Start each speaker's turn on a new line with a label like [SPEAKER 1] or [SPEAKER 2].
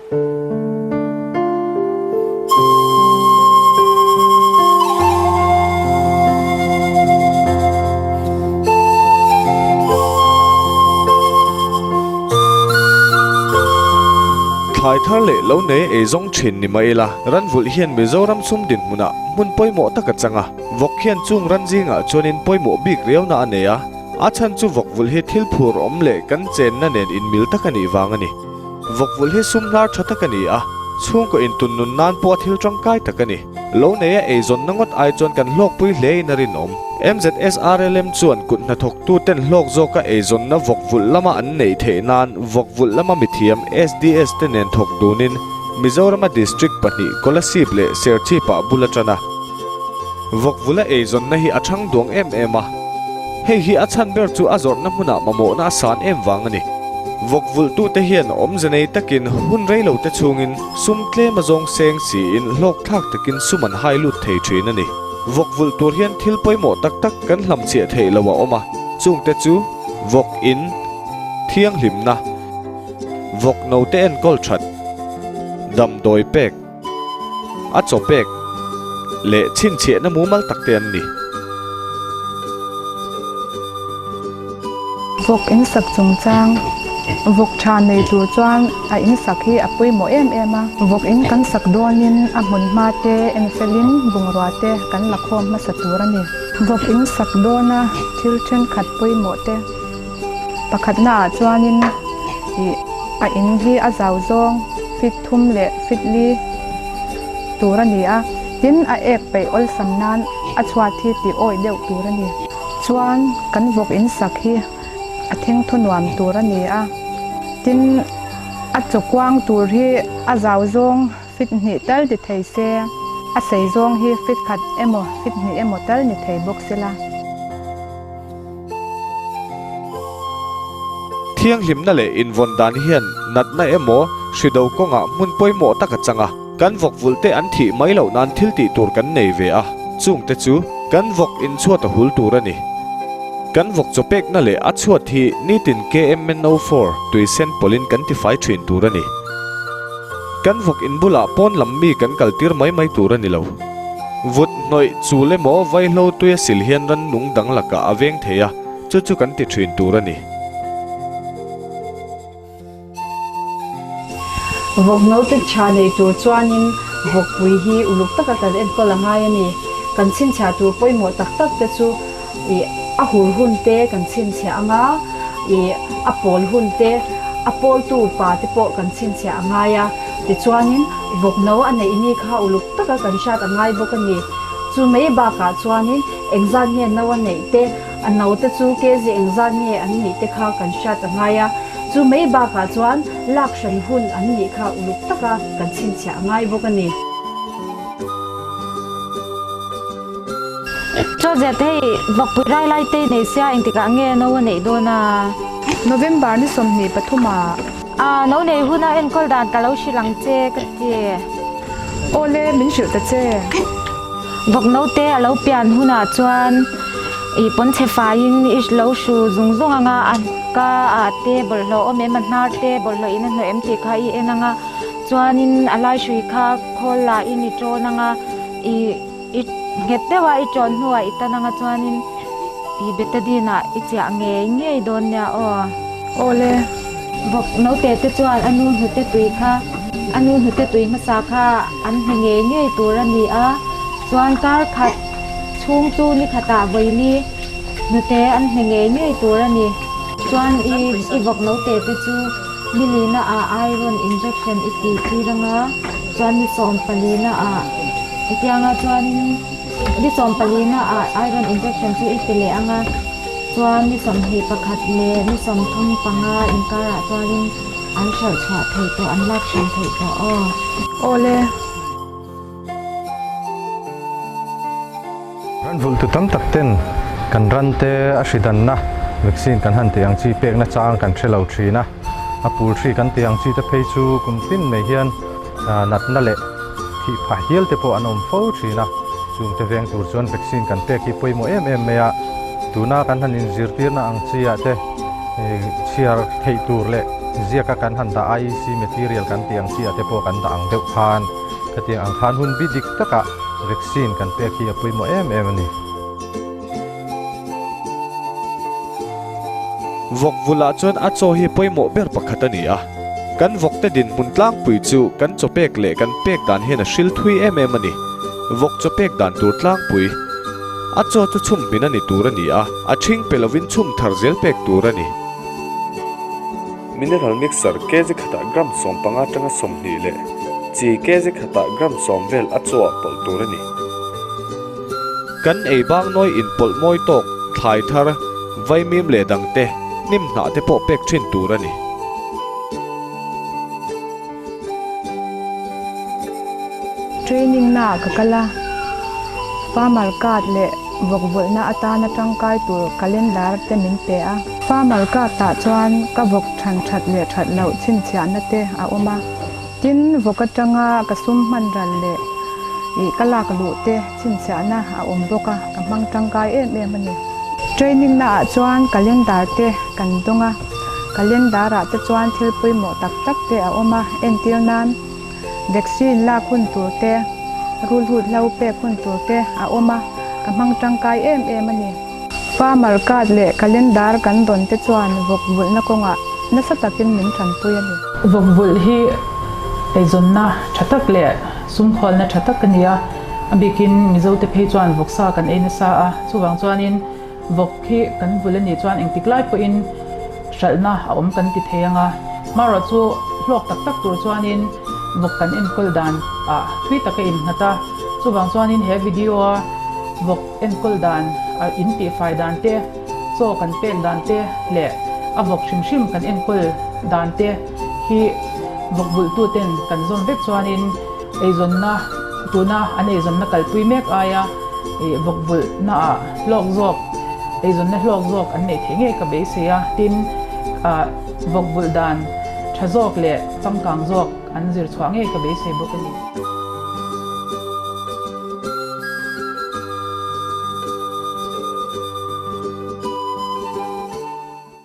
[SPEAKER 1] Thlai thar leh lo nei ei zawng thin ni mai ila, ranvulh hian Mizoram sum dinhmunah hmun pawimawh tak a chang a, vawk hian chung ran zingah chuanin pawimawh bik riauna a nei a, a chhan chu vawkvulh hi thil phur awm leh kan chenna nen inmil tak a nih vang a ni. Vawkvulh hi sum hnar tha tak a ni a, chhungkaw intun nun nan pawh a thil tangkai tak a ni. Lo neia eizawnna ngawt ai chuan kan hlawkpui hle in a rinawm. MZSRLM chuan kut hnathawktu ten hlawk zawka eizawnna vawkvulh lama an neih theih nan vawkvulh lama mithiam SDS te nen thawk dunin Mizorama District pahnih Kolasib leh Serchhip-ah bul a tan a. Vawkvulha eizawnna hi a thang duang em em a, hei hi a chhan ber chu a zawrhna hmunah mamawhna a san em vang a ni. Vawkvulhtute hian awmze nei takin hun reilote chhungin sum tlem a zawng seng siin hlawkthlak takin sum an hai lut thei thin a ni. Vawkvulh tur hian thil pawimawh tak tak kan hlamchhiah theih lo a awm a, chungte chu, vawk in, thianghlimna, vawk note enkawl that, damdawi pek, a chaw pek leh chhinchhiahna mumal tak te an ni.
[SPEAKER 2] Vawk in sak chungchang, Vawk tha nei tur chuan a in sak hi a pawimawh em em a. Vawk in kan sak dawnin a hmun hma te en felin bungrua te kan la khawm hmasa tur a ni. Vawk in sak dawna thil thenkhat pawimawh te pakhatna ah chuanin ih a in hi a zau zawng feet thum leh feet li tur a ni a, tin a ek peih awlsam nan a chhuat hi tih awih deuh tur a ni. Chuan kan vawk in sak hi a thengthaw nuam tur a ni a, tin a chaw kuang tur hi a zau zawng feet hnih tal ti thei se, a sei zawng hi feet khat emaw feet hnih emaw tal ni thei bawk sela.
[SPEAKER 1] Thianghlimna leh invawn dan hian natna emaw hri do kawngah hmun pawimawh tak a chang a, kan vawk vulh te an thih mai loh nan thil tih tur kan nei ve a, chungte chu kan vawk inchhuat a hul tur a ni. Kan vawk chaw pekna leh a chhuat hi nitin KMNO4 tuisen pawlhin kan tifai thin tur a ni. Kan vawk in bulah pawn lam mi kan kal tir mai mai tur a ni lo. Vut hnawih chul emaw vaihlo tuia sil hian rannung dang lakah a veng thei a, chu chu kan ti thin tur a ni.
[SPEAKER 3] Vawk note tha nei tur chuanin vawkpui hi uluk taka kan enkawl a ngai a ni. Kan chhinchhiah tur pawimawh tak tak te chu ih a hur hun te kan chhinchhiah ang a, ih a pawl hun te, a pawltu pa te pawh kan chhinchhiah a ngai a. Tichuanin vawk no a neih ni kha uluk taka kan hriat a ngai bawk a ni. Chu mai bakah chuanin engzat nge no a neih te, a no te chu kg engzat nge an nih te kha kan hriat a ngai a. Chu mai bakah chuan lak hran hun an nih kha uluk taka kan chhinchhiah a ngai bawk a ni.
[SPEAKER 4] Chaw zet hei vawkpui rai lai te nei sia engtikah nge no a neih dawn a?
[SPEAKER 2] November ni 23 ah.
[SPEAKER 4] A no nei huna enkawl dan ka lo hrilh ang che ka ti.
[SPEAKER 2] Awle min hrilh ta che.
[SPEAKER 4] Vawk note a lo pian hunah chuan i pawn chhe faiin i lo hru zung zung ang a, a ka ah te bawlhhlawh awm em a hnar te bawlhhlawh in a hnawh em tih kha i en ang a, chuanin a lai hrui kha khawl lah in i tawn ang a, i i nghet deuh a i tawn hnuah i tan ang a chuanin i betadine ah i chiah ngei ngei dawn nia aw.
[SPEAKER 2] Awle.
[SPEAKER 4] Vawk note te chuan a nu hnute tui kha a nu hnute tui hmasa kha an hne ngei ngei tur a ni a, chuan kar khat chhung chu ni khatah vawini hnute an hne ngei ngei tur a ni. Chuan i i vawk note te chu ni lina ah iron injection i tih tir anga chuan ni 14 ah hetianga chuanin ni 14 ah iron injection chu i pe leh anga. Chuan ni 21 leh ni 35 inkarah chuanin an hralh chhuah theih tawh, an lak hran theih tawh aw.
[SPEAKER 2] Awle.
[SPEAKER 5] Ran vulhtu tam tak ten kan ran te a hri danna vaccine kan han tih ang chi pekna chang kan hre lo thin a, a pul hri kan tih ang chi te phei chu kum tin mai hian natna leh thih phah hial te pawh an awm fo thin a, chung te veng tur chuan vaccine kan pek hi pawimawh em em mai a, tuna kan han inzirtirna ang chi ah te chhiar theih tur leh. Ziaka kan han dah IEC material kan tih ang chi ah te pawh kan dah ang deuh khan khatiang ang khan hun bi dik takah vaccine kan pek hi a pawimawh em em a ni.
[SPEAKER 1] Vawk vulah chuan a chaw hi pawimawh ber pakhat a ni a. Kan vawkte dinhmun tlangpui chu kan chaw pek leh kan pek dan hian a hril thui em em a ni. Vawk chaw pek dan tur tlangpui. A chaw chu chhum hmin a ni tur a ni a, a ṭhing pe lovin chhum thar zel pek tur a ni. Mineral mixer kg khatah gram 15 atanga 20 leh chi kg khatah gram 10 vel a chaw ah pawlh tur a ni. Kan ei bang nawi inpawlh mawi tawk, thlai thar, vaimim leh dangte, hnim hnah te pawh pek thin tur a ni.
[SPEAKER 2] Training na ah ka kal a, farmer card leh vawk vulhna atana tangkai tur calendar te min pe a. Farmer card ah chuan ka vawk than that leh that loh chhinchhiahna te a awm a, tin vawk atanga ka sum hman ral leh ih ka lak luh te chhinchhiahna a awm bawk a, ka hmang tangkai em em a ni. Training na ah chuan calendar te kan dawng a. Calendar ah te chuan thil pawimawh tak tak te a awm a, entir nan vaccine lak hun tur te, rulhut hlo pek hun tur te a awm a, ka hmang tangkai em em a ni. Farmer card leh calendar kan dawn te chuan vawk vulhna kawngah nasa takin min tanpui a ni.
[SPEAKER 6] Vawk vulh hi eizawnna tha tak leh sumkhawlna tha tak a ni a, a bikin Mizote phei chuan vawksa kan ei nasa a, chuvang chuanin Vawk hi kan vul a nih chuan engtik lai pawhin hralhna a awm kan ti thei ang a, hmarawh chu hlawk tak tak tur chuanin vawk kan enkawl dan ah thui tak a innghat a, chuvang chuanin he video a vawk enkawl dan a in tihfai dan te, chaw kan pek dan te leh a vawk hrim hrim kan enkawl dan te hi vawk vulhtu ten kan zawm vek chuanin eizawnna tuna an eizawnna kalpui mek aia ih vawk vulhna ah hlawk zawk eizawnna hlawk zawk an neih theih ngei ka beisei a, tin ah vawk vulh dan tha zawk leh changkang zawk an zir chhuah ngei ka beisei bawk a ni.